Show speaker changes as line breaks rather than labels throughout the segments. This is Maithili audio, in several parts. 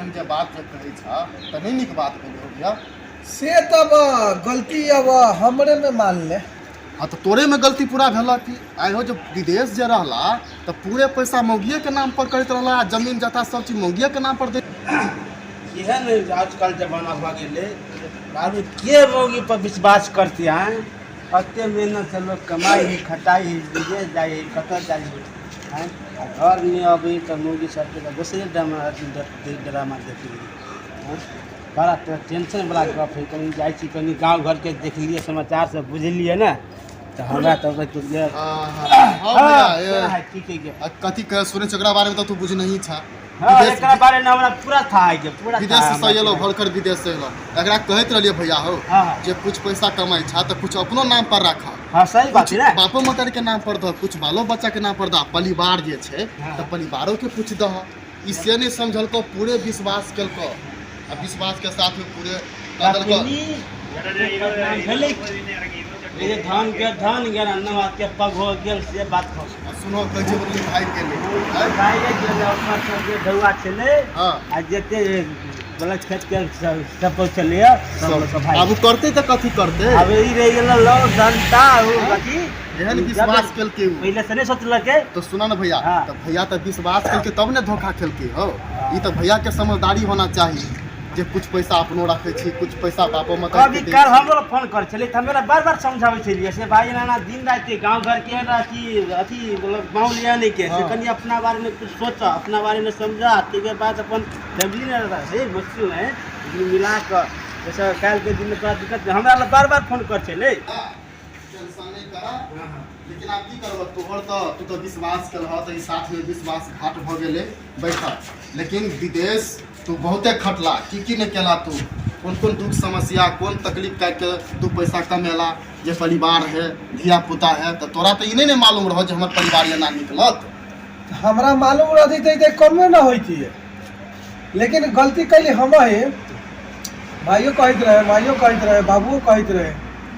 एहन जे बात जे कहै छह तऽ नहि नीक बात भेलै हो भैया।
से तब गलती अब हमरे में मान ले।
हाँ, तऽ तोरे में गलती पूरा भेल कि आइ हो, जे विदेश जे रहला तऽ पूरे पैसा मौगिए के नाम पर करैत रहला आ जमीन जथा सब चीज मौगिए के नाम पर दे।
इएह ने आजकल जमाना भऽ गेलै, आदमी के मौगी पर विश्वास करते हैं? एते मेहनत से लोग कमाइ है, खटाइ है, विदेश जाइ है, कतऽ जाइ है, आँय? आ घरमे अबै तऽ मौगी सबके तऽ दोसरे ड्रामा, ड्रामा देखै है, आँय? बड़ा टेंशनवला गप है। कनि जाइ छी, कनि गाँव घरके देखलियै, समाचार सब बुझलियै ने, तऽ हमरा तऽ
हाँ भैया,
है ठीक है।
आ कथी कह सुनै छी ओकरा बारे में तऽ तू बुझ नहीं छा।
हाँ,
विदेश-
एकरा बारे में हमरा पूरा था है के पूरा था
विदेश से
हमरा।
एलो भरकर, विदेश से एलो, एकरा कहैत रहलियै भैया हो जे कुछ पैसा कमाइ छा तऽ कुछ अपनो नाम पर राखा।
हाँ, सही बात है ने।
बापो मतारी के नाम पर दह, कुछ बालो बच्चा के नाम पर दह, परिवार जे छै तऽ परिवारो के पूछ दह। ई से नहि समझलको, पूरे विश्वास केलको आ विश्वास के साथ में पूरे कऽ देलको।
तखनी भेलै ई जे धान के धान गेल आ नवा के पग हो गेल, से बात हो।
आ सुनो, कहै छै बदली भागि गेलै। आँय?
भागि गेलै, ओकर सब जे ढौआ छलै आ जते बला खेत के सब छलैया सब लऽ कऽ भागि
आब ओ करतै तऽ कथी करतै?
आब ई रहि गेल लौ डंटा ओ कथी।
एहन विश्वास केलकै ओ।
पहिले से नहि सोचलकै।
तो सुना ने भैया, तऽ भैया तऽ विश्वास केलकै तब ने धोखा खेलकै हो। ई तऽ भैया के समझदारी होना चाही जे कुछ पैसा अपनो रखै छी, कुछ पैसा बापो मतारी
कभी
के दै
काल
छी।
हमरो फोन करै छलै तऽ हमरा बार बार समझाबै छलियै से भाई एना एना दिन राति गाँव घर के अथी अथी मतलब गाँव लिया नहि के से कनि अपना बारे में कुछ सोच, अपना बारे में समझा, ताहिके बाद अपन फैमिली ने रहता है मुश्किल है, लेकिन मिला कऽ जैसे काल्हिके दिनमे तोरा दिक्कत नहि। हमरा लग बार बार फोन करै छलै।
टेंशन नहि कर, लेकिन आब की करबह? तोहर तऽ तू तऽ विश्वास केलह तऽ ई साथमे विश्वासघात भऽ गेलै। बैठ। लेकिन विदेश तू बहुते खटला, की की नहि केला तू, कोन कोन दुख समस्या, कोन तकलीफ काटि कऽ दू पैसा कमेला, जे परिवार है, धिया पुता है, तऽ तोरा तऽ ई नहि ने मालूम रह जे हमर परिवार एना निकलत।
हमरा मालूम रहती तऽ कमे न होती, लेकिन गलती कैली हम ही। भाइयो कहैत रहे, माइयो कहैत रहे, बाबुओ कहैत रहे,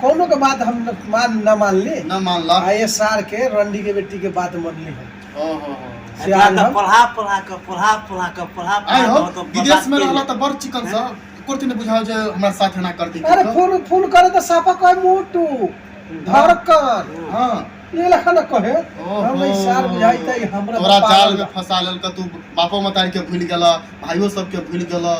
कोनो के बात हम न मान न मानली।
न मानला।
आ ये सार के रंडी के बेटी के बात मनली हम।
ओहो हो।
से
एकरा
आज
तऽ
हम
पढ़ा पढ़ा कऽ पढ़ा पढ़ा कऽ पढ़ा
आइ
पढ़ा
हो
कऽ तऽ
विदेश में
बर्बाद
रहला
केने।
तऽ बड़ चिकन सँ कोरती नहि बुझाओ जे हमरा साथ एना करती।
अरे फोन फोन करे तऽ साफा कहे मोटू धड़कन। ये लखा न कहे हम ई सार बुझाई त हमरा
तोरा
पागल
जाल में
बा।
फंसा लेलक, तू बापो मतारी के भूल गेला, भाइयो सबके भूल गेला,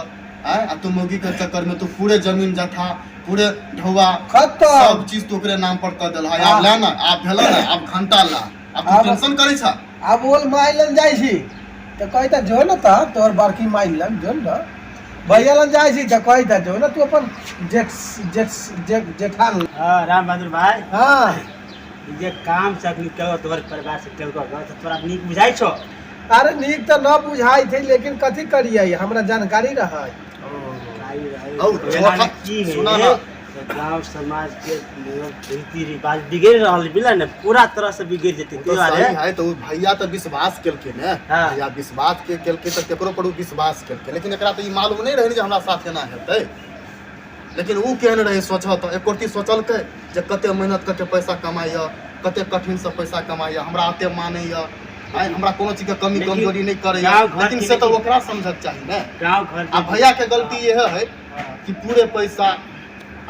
आय आ तू मौगी के चक्कर में तू पूरे जमीन जथा, पूरे ढौआ
खत्म
सब चीज तू ओकरे नाम पर कर देलहा। आब ला ना, आब भेला ना, आब घंटा ला, आब तू टेंशन करै छा?
आब ओल माइ लग जाइ छी तऽ कहै त जो ने, तऽ तोहर बड़की माइ लग जो ने, भैया लग जाइ छी तऽ कहै त जो ने तू अपन जेठ जेठ जेठ जेठान।
हाँ राम बहादुर भाई। ई जे काम से अखनी केलको, तोहर परिवार से केलको तऽ तोरा नीक बुझाइ छौ?
अरे नीक तऽ न बुझाइ छै, लेकिन कथी करियै, हमरा जानकारी रहै।
औ,
एना
चोखा-
की
सुना
है
ना।
गांव समाज के मतलब रीति रिवाज बिगड़ रहल बिला ने, पूरा तरह से बिगड़ जेतै।
ओ
ताहि
तऽ
दुआरे
सही है, तऽ ओ भैया तऽ विश्वास केलकै ने। भैया विश्वास के केलकै तऽ केकरो पर ओ विश्वास केलकै, लेकिन एकरा तऽ ई मालूम नहि रहै ने जे हमरा साथ एना हेतै। लेकिन ओ केहन रहै सोचह तऽ एकोरती सोचलकै जे कते मेहनत कऽ के पैसा कमाइए, कते कठिनसँ पैसा कमाइए, हमरा एते मानैए, आइ हमरा कोनो चीजके कमी
लेकिन
कमजोरी नहि करैए।
गाँव घर
लेकिन
के
से तऽ
लेकिन-
ओकरा समझक चाही ने।
गांव घर
आ भैया के गलती इएह है कि पूरे पैसा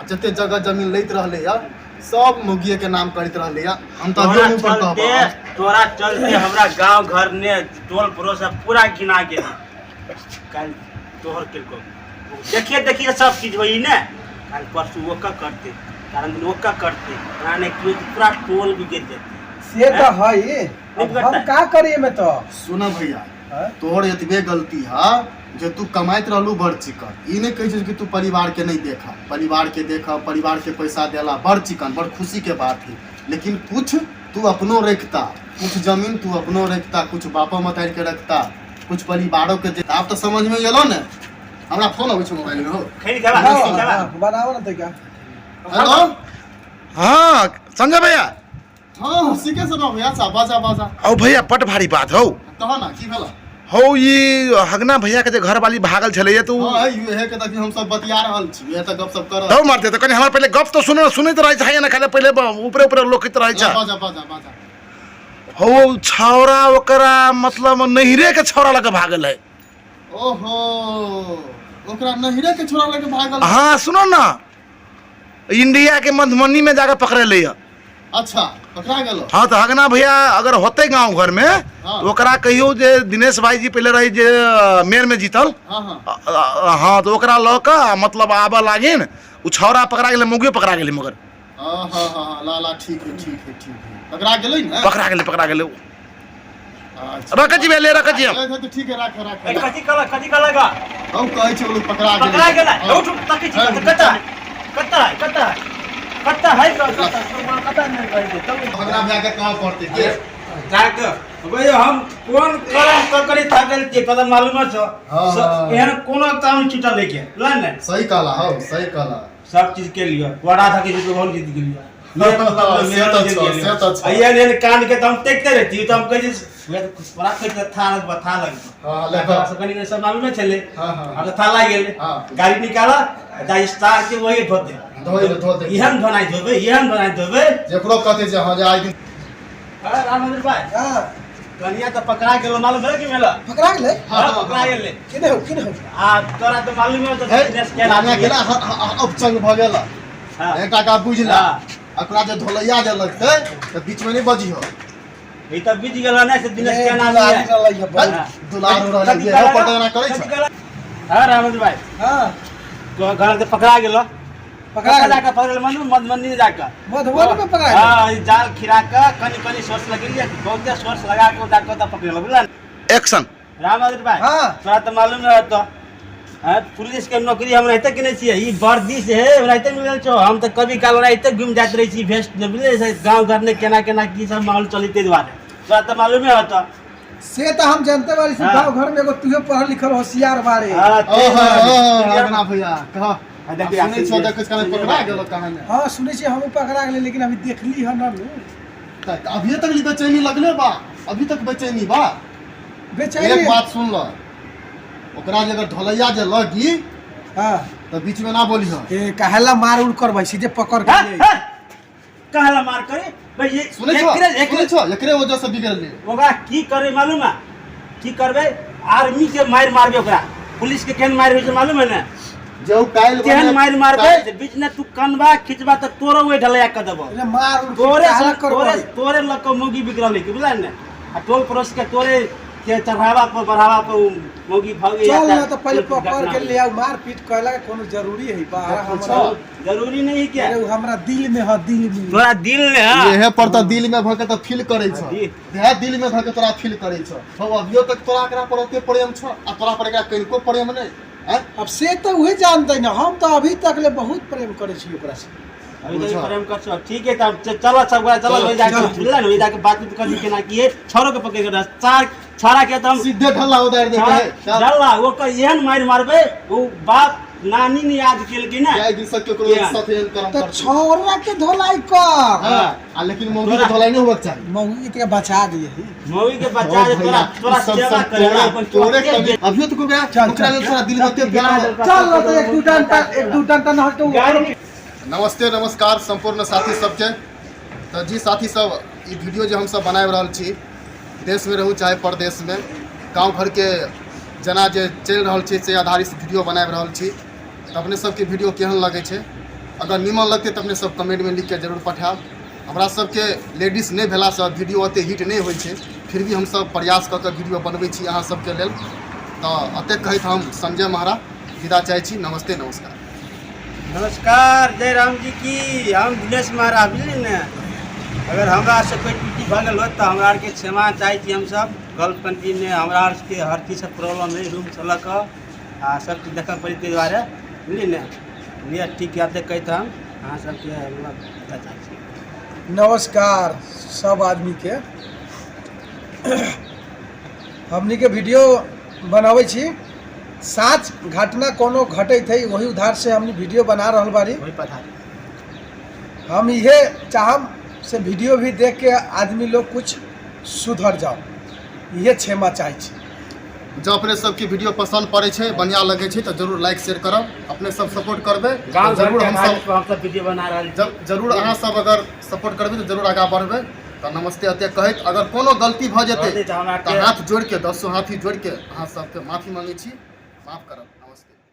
आ जते जगह जमीन लैत रहलै या सब मौगिए के नाम करैत रहलै या। हम तऽ
तोरा
अभियो मुँह पर
चलते
कहब।
तोरा चलते हमरा गांव घर ने टोल पड़ोस सब पूरा घिना गेल। काल्हि तोहर केलको देखिए देखिए सब चीज होई ने, काल्हि परसू ओकर करते, कारण दिन ओकर करते, एना नहि कि पूरा टोल बिगड़ जेतै।
से तऽ है, अब हम का करिए में तो।
सुन भैया,
हाँ?
तोहर एतबे गलती है जे तू कमाइत रहलू बड़ चिकन। ई नहि कहै छै कि तू परिवार के नहि देख, परिवार के देख, परिवार के पैसा देला बड़ चिकन, बड़ खुशी के बात है, लेकिन कुछ तू अपनो रखता, कुछ जमीन तू अपनो रखता, कुछ बापो मतारी के रखता, कुछ परिवारों के दे। आब तऽ समझ में एलो ने? हमरा फोन अबै छै मोबाइल में हो।
खैनी खेबा?
बनाओ,
खैनी खेबा?
हाँ, बनाओ ना तो क्या।
हेलो।
हाँ संजय भैया।
हाँ, सीखे से भैया साहब, बाजा बाजा।
औ भैया, बड भारी बात हौ।
कहो ना, की भेला?
हौ, ई हगना भैया के जे घरवाली भागल छलैया तऽ
हाँ, इहे के तऽ हम सब बतिया रहल छी, इहे तऽ गप सब कर।
दौ मारते तऽ कनि हमर पहिले गप तऽ सुनो। सुनैत रहै छै ने, खाली पहिले ऊपरे ऊपरे लोकैत रहै छै।
बाजा बाजा बाजा।
हौ, छौड़ा ओकरा मतलब नैहरे के छौड़ा लऽ कऽ भागल है।
ओहो, ओकरा नहिरे के छोड़ा लेके भागल।
हाँ सुनो ना, इंडिया के मधुबनी में जाकर पकड़ेले है।
अच्छा, पकड़ा गेलो।
हाँ, तो हगना भैया अगर होते गांव घर में,
हाँ।
तो ओकरा कहियो जे दिनेश भाई जी पहले रही जे मेयर में जीतल।
हाँ हाँ
हाँ, तो ओकरा लऽ कऽ मतलब आबऽ लागिन, उ छौड़ा पकड़ा गेलै, मौगियो पकड़ा गेलै मगर।
हाँ हाँ हाँ, ला ला, ठीक है ठीक है ठीक है, पकड़ा गेलै ना?
पकड़ा गेलै, पकड़ा गेलै।
अच्छा।
रखै छी भैया, ले रखै छी हम।
अच्छा, तो ठीक है, राख राख।
ए, कथी कहलक, कथी कहलक बा?
हम कहै छी बोलू पकड़ा गेलै।
पकड़ा गेलै।
हाँ।
उठ उठ, तकै छी कतऽ, कतऽ कतऽ है, कतऽ है, कतऽ है, कतऽ कतऽ नहि कहै छै तब।
भगना भैया के कहाँ पड़तै के?
जाके भाई हम कोन करम ककरे थाकल छियै तोरा मालूम छौ?
हाँ, हाँ।
एहन कोनो काम छूटल नहीं के, बुझल ने?
सही कहला हौ, सही कहला।
सब चीज के लिए बड़ा था कि जीत बहुत जीत गेलियो।
से तऽ छौ, से तऽ छौ।
एहन एहन कान के तऽ हम देखते रहती, तऽ हम कहै छी वएह तऽ कुछ बड़ा कहै छै, था लगबा, था लगबा।
हाँ, ले
हमरा सब कनी कनी सब मालूमे छलै।
हाँ, हाँ।
हम तऽ था लागि गेलै।
हाँ।
गाड़ी निकालऽ जा, स्टार के वही धोते।
धोइ दे, धो दे।
एहन धोनाइ धोबै, एहन धोनाइ धोबै।
जेकरो कहते जे हाँ जे आइ दिन।
अरे रामचंद्र भाई।
हाँ।
कनिया तऽ पकड़ा गेलो, मालूम भेलै कि भेलै?
पकड़ा गेलै।
हाँ, पकड़ा गेलै।
केने हो, केने हो?
आ तोरा तऽ मालूम है तऽ
हे,
बिजनेस केना
राना गेला, अब चंग भऽ गेल।
हाँ।
एक टाका बुझला।
हाँ।
ओकरा जे धोलैया जे लगतै तऽ बीच में नहि बजिहो।
ई तऽ बीत गेल ने से दिनेश
ए,
केना
दुलारी
लियै?
रहलै है बहुत।
हाँ।
दुलारू रहलै,
कथी
जे
कहला?
हो पटना करै
कथी
छ।
कहला? हाँ रामचंद्र भाई।
हाँ।
तो घर से पकड़ा गेलो।
पकड़ा गेलो।
जाकर पकड़ल मनु मधुबनी जाकर।
मधुबनी में पकड़ा गेलो?
हाँ, ई जाल खिरा के कनी कनी सोर्स लगेलियै, बहुते सोर्स लगा के जाकर तऽ पकड़ल, बुझल?
एक्शन।
रामचंद्र भाई।
हाँ।
तोरा तऽ मालूम रहतो। हाँ, पुलिस के नौकरी हम रहते कि नहीं छियै, ई वर्दी से है रहते मिलल छौ। हम तऽ कभी काल रहते घुमि जाइत रहै छी भेस्ट ने, बुझलियै से गाँव घर ने केना केना की सब माहौल चलते दुआरे तोरा तऽ मालूमे होतो।
से तऽ हम जानते बारी से
हाँ।
गाँव घर में एगो तुहे पढ़ल लिखल होशियार बारे।
हाँ,
ओ हो, हो, रघुना भैया कह।
हाँ, देखिए,
सुनै छौ, देखै छी पकड़ा
सुनिए।
गेलो कहानी।
हाँ सुनै छी, हमहूँ पकड़ा गेलै, लेकिन अभी देखली हन न नु।
तऽ अभिये तक बेचैनी लगले बा, अभी तक बेचैनी बा।
बेचैनी।
एक बात सुन ल, ओकरा जे अगर ढोलैया जे लगी
हाँ।
तऽ बीच में ना बोलिह।
ए काहेला मार उड़ करबै, सीधे पकड़ के
हाँ,
ले।
हाँ। काहेला मार करे भाई ये?
सुनै छौ?
एकरे एकरे
सुनै छौ, एकरे वजह से बिगड़ले।
ओकरा की करबै मालूम है? की करबै? आर्मी के मारि मारबै ओकरा। पुलिस के केहन मारि होइ छै मालूम है ने?
जे उ काल्हि
केहन
बने-
मारि मारबै जे बीच में तू कनबा खिचबा तऽ तोरो ओहि ढलैया कऽ देबौ।
अरे मार उड़
तोरे
काहेला करबै?
तोरे तोरे लऽ कऽ मौगी बिगड़ल है कि, बुझल ने? आ टोल पड़ोस के तोरे के चढ़ावा पर बढ़ावा पर उ मौगी भग
चल ना तो पहले पकड़ के ले आओ, मार पीट कहला के कोनो जरूरी है बाहर हमरा?
जरूरी नहीं है क्या?
अरे उ हमरा दिल में है, दिल में।
तोरा दिल में है।
इहे पर तऽ दिल में भके तऽ फील करै छ।
दिल।
देह दिल में भके तोरा फील करै छ। हौ, अभियो तक तोरा एकरा पर ओते प्रेम छ आ तोरा पर एकरा कनिको प्रेम नहि? आँय?
अब से तऽ उहे जानते ना, हम तऽ अभी तक ले बहुत प्रेम करै छी ओकरा से।
अभी तक प्रेम कर छो, ठीक है, तब चलो सब गोरा, चलो वही जाके,
चलो।
बुझला ने, वही जाके बातचीत कर केना की है, छोरो के पकड़ के चार छाड़ा के तो हम
सीधे ढल्ला उतारि देते है। चल।
ढल्ला ओकर एहन मारि मारबै ओ बाप नानी ने याद केलकै ने।
जाय दिन सब केकरो एक साथ एहन करम
तऽ
करतै।
छौड़ा के धोलाई कर।
हाँ, आ लेकिन मौगी के धोलाई नहीं होबक चाही।
मौगी के बचा दिए।
मौगी के बचा दे, तोरा तोरा
सब
सेवा
सब
करे
तोरे
अपन
तोरे
तोरे
कमी अभियो तो ओकरा
चल,
ओकरा
चल।
लेल थोड़ा दिल में ओते प्यार है।
चल ना तो एक दू डंटा, एक दू डंटा न हटो।
गाड़ी।
नमस्ते, नमस्कार संपूर्ण साथी सबके। तऽ जी साथी सब, ई वीडियो जे हमसब बनाबि रहल छी, देशमे रहू चाहे परदेशमे, गाँव घरके जेना जे चलि रहल छै से आधारित वीडियो बनाबि रहल छी। तऽ अपने सबके वीडियो केहन लगै छै? अगर नीमन लगतै तऽ अपने सब कमेंटमे लिखके जरूर पठायब। हमरा सबके लेडीज नहि भेलासँ वीडियो ओते हिट नहि होइ छै, फिर भी हमसब प्रयास कऽ कऽ वीडियो बनबै छी अहाँ सबके लेल। तऽ एतेक कहैत हम संजय महरा विदा चाहै छी। नमस्ते, नमस्कार।
नमस्कार, जय राम जी की। हम दिनेश महाराज, बुझलियै ने? अगर हमरा से कोइ त्रुटि भऽ गेल होत तऽ हमरा आरके क्षमा चाहै छी। हमसब गल्फ कंट्रीमे हमरा आरके हर चीजसँ प्रॉब्लम है, रूमसँ लऽ कऽ आ सब चीज देखऽ पड़ै, ताहि दुआरे, बुझलियै ने? लिअ, ठीक है, एतेक कहैत हम अहाँ सबके मतलब विदा चाहै छी।
नमस्कार सब आदमी के। हमनी के वीडियो बनाबै छी, साच घटना कोनो घटैत है वही उधार से हमनी वीडियो बना रहल बारी।
वही पता।
हम इहे चाहम से वीडियो भी देख के आदमी लोग कुछ सुधर जाओ, इहे क्षमा चाहै छी।
जँ अपने सबके वीडियो पसंद पड़ै छै, बढ़िआँ लगै छै, तऽ जरूर लाइक शेयर करब। अपने सब सपोर्ट करबै
गाँव
तऽ जरूर
घरके
हमसब
आधारित पर हमसब वीडियो बना रहल छी।
जब जरूर अहाँ सब अगर सपोर्ट करबै तऽ जरूर आगाँ बढ़बै। तऽ नमस्ते एतेक कहैत, अगर कोनो गलती भऽ जेतै
गलती तऽ हमरा
तऽ हाथ जोड़िके, दसो हाथी जोड़िके अहाँ सबके माफी माँगै छी। माफ करब। नमस्ते।